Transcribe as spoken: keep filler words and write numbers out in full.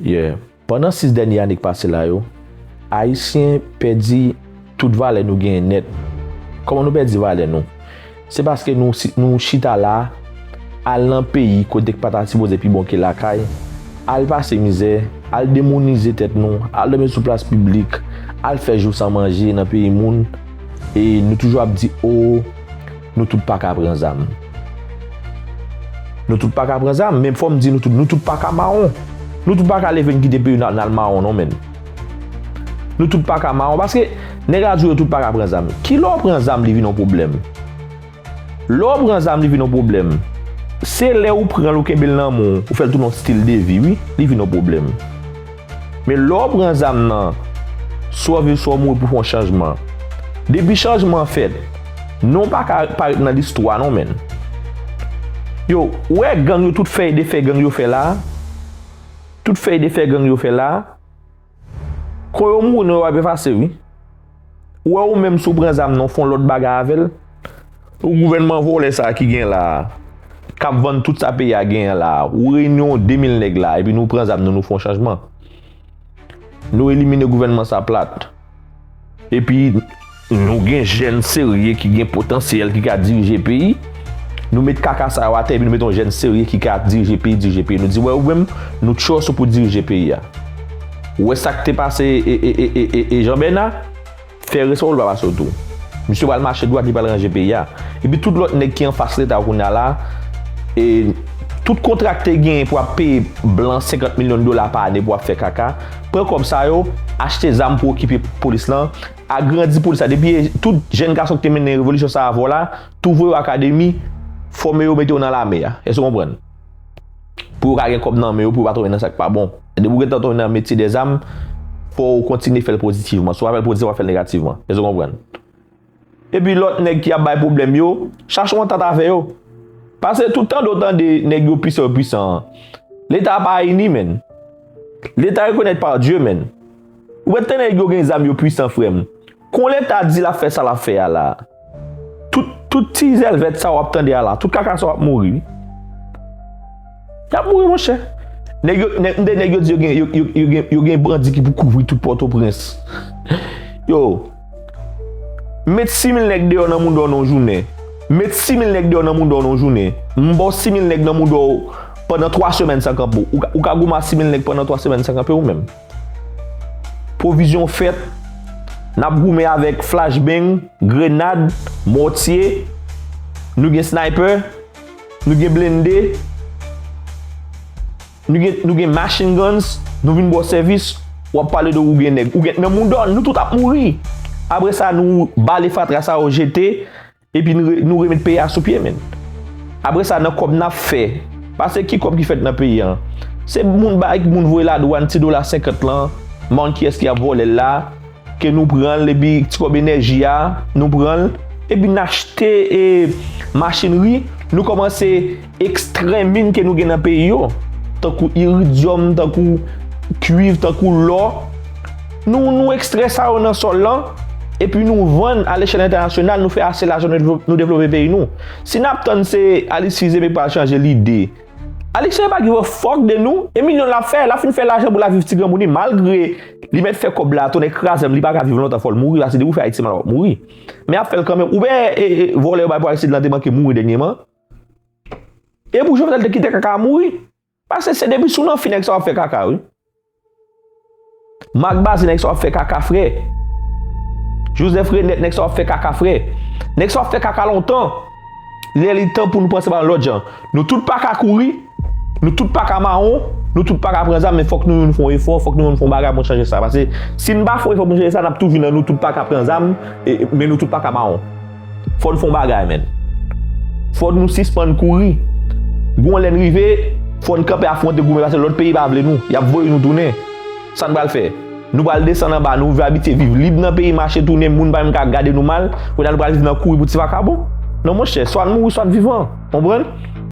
Yeah. Pandan sis dènye ane k pase la yo, Ayisyen pèdi tout valè nou genyen nèt. Kòman nou pèdi valè nou? Se paske nou, si- nou chita la, al nan peyi kote k pa ta sipoze pi bon ke lakay, al pase mizè, al demounize tèt nou, al dòmi sou plas piblik, al fè jou san manje nan peyi moun, e nou toujou ap di, o, nou tout pa ka pran zam. Nou tout pa ka pran zam, men fò m di nou tout, nou tout pa ka mawon. Nou tout pa ka leve n kite peyi n al mawon non, menn. Nou tout pa ka mawon, paske nèg la di yo tout pa ka pran zam. Kilè w pran zam, li vin yon pwoblèm? Lè w pran zam, li vin yon pwoblèm. Se lè ou pran l, ou kenbe l nan men w, ou fè l tounen yon stil de vi, wi, li vin yon pwoblèm. Men lè w pran zam nan, swa w viv, swa w mouri pou fè yon chanjman. Depi chanjman an fèt, non w pa ka parèt nan listwa non, menn. Yo, ou wè gang yo, tout fè e defè gang yo fè la, tout fè e defè gang yo fè la, kon yo mouri non, yo ap efase, wi. Ou wè ou menm si w pran zam nan, w fè yon lòt bagay avè l. Ou gouvènman vòlè sa ki gen la, k ap vann tout sa peyi a genyen la, ou reyini yon de mil nèg la, epi nou pran zam nou, nou fè yon chanjman. Nou elimine gouvènman sa plat. Epi nou gen jèn serye ki gen potansyèl ki ka dirije peyi. Nou met kaka sa yo atè, epi nou met yon jèn serye ki ka dirije peyi, dirije peyi. Nou di, wè, ou menm, nou trust ou pou dirije peyi a. Ou wè sa k te pase e, e, e, e, e, e Jean Bernard? Fè respè w, li pa pase w tou. Misye pral mache dwat, li pral ranje peyi a. Epi tout lòt nèg ki anfas Leta yo kounye a la, e tout kontra k te genyen pou ap peye blan senkant milyon dola pa ane pou ap fè kaka, pran kòb sa yo, achte zam pou okipe polis lan, agrandi polis la. Depi tout jèn gason ki te mennen revolisyon sa avè w la, tou voye yo akademi, fòme yo, mete yo nan lame a. Èske w konprann? Pou yo ka gen kòb nan men yo, pou yo pa tonbe nan sa k pa bon. Depi w gentan tonbe nan metye dèzam, fò w kontinye fè l pozitivman. Si w pa fè l pozitivman, w ap fè l negativman. Èske w konprann? Epi lòt nèg ki ap bay pwoblèm yo, chache yon antant avè yo. Paske tout tande w tande nèg yo pwisan, yo pwisan an. Leta pa ini, menn. Leta rekonèt pa Dye, menn. Ou mèt tande nèg yo gen zam, yo pwisan, frè m. Kon Leta di l ap fè sa l ap fè a la, tout, tout ti zèl vèt sa w ap tande a la, tout kaka sa w ap mouri, wi. Y ap mouri, monchè. Nèg yo, nèg, m tande nèg yo di yo gen, yo, yo, yo gen, yo gen bandi ki pou kouvri tout Pòtoprens. Yo, met sis mil nèg deyò nan mouda w nan yon jounen. Met sis mil nèg deyò nan mouda w nan yon jounen. M ba w sis mil nèg nan mouda w pandan twa semèn san kanpe. Ou ka, ou ka goumen a sis mil nèg pandan twa semèn san kanpe ou menm? Pwovizyon fèt. N ap goumen avèk flashbang, grenad, mòtye. Nou gen sniper. Nou gen blende. Nou gen, nou gen machine guns. Nou vin ba w sèvis. W ap pale de ou gen nèg. Ou gen, nan mouda w, nou tout ap mouri. Apre sa, nou bale fatra sa yo jete. Epi nou re-, nou remet peyi a sou pye, menn. Apre sa, nan kòb n ap fè. Paske ki kòb ki fèt nan peyi a? Se moun bay, moun voye ladwàn, ti dola senkant lan, moun kiyès ki ap vòlè l la, ke nou pran l, epi ti kòb enèji a, nou pran l, epi n achte, e, machinri, nou kòmanse ekstrè min ke nou gen nan peyi yo, tankou iridyòm, tankou kwiv, tankou lò. Nou, nou ekstrè sa yo nan sòl lan, epi nou vann a lechèl entènasyonal, nou fè ase lajan, nou devlo-, nou devlope peyi nou. Si n ap tann se Alix Fils-Aimé k pral chanje lide. Alix Fils-Aimé pa give a fuck de nou, e milyon l ap fè, l ap fin fè lajan pou l ap viv ti granmoun li, malgre li mèt fè kòb la, tonnè kraze m, li pa ka viv lontan, fò l mouri, paske depi w fè Ayiti mal, w ap mouri. Men y ap fè l kanmenm. Ou wè, e, e, vòlè yo bay pou Aristide lan te manke mouri dènyèman. E pou Jovenel te kite kaka a mouri. Paske se depi sou nan fi nèg sa w ap fè kaka, wi. Marc Bazin, nèg sa w ap fè kaka, frè. Joseph Renet, nèg sa w ap fè kaka, frè. Nèg sa w ap fè kaka lontan. Lè li tan pou nou panse pa yon lòt jan. Nou tout pa ka kouri. Nou tout pa ka mawon. Nou tout pa ka pran zam, men fòk nou youn fè yon efò, fòk nou youn fè yon bagay pou n chanje sa. Paske si n pa fè yon efò pou n chanje sa, n ap tou vin nan nou tout pa ka pran zam, e, e, men nou tout pa ka mawon. Fò n fè yon bagay, menn. Fò nou sispann kouri. Gon lè n rive, fò n kanpe afwonte goumen, paske lòt peyi pa vle nou. Y ap voye nou tounen. Sa n pral fè? Nou pral desann anba, nou vle abitye viv lib nan peyi, mache tounen, moun pa menm ka gade nou mal. Kounye a nou pral viv nan kouri pou ti vakabon. Non, monchè, swa n mouri, swa n vivan. Konprann?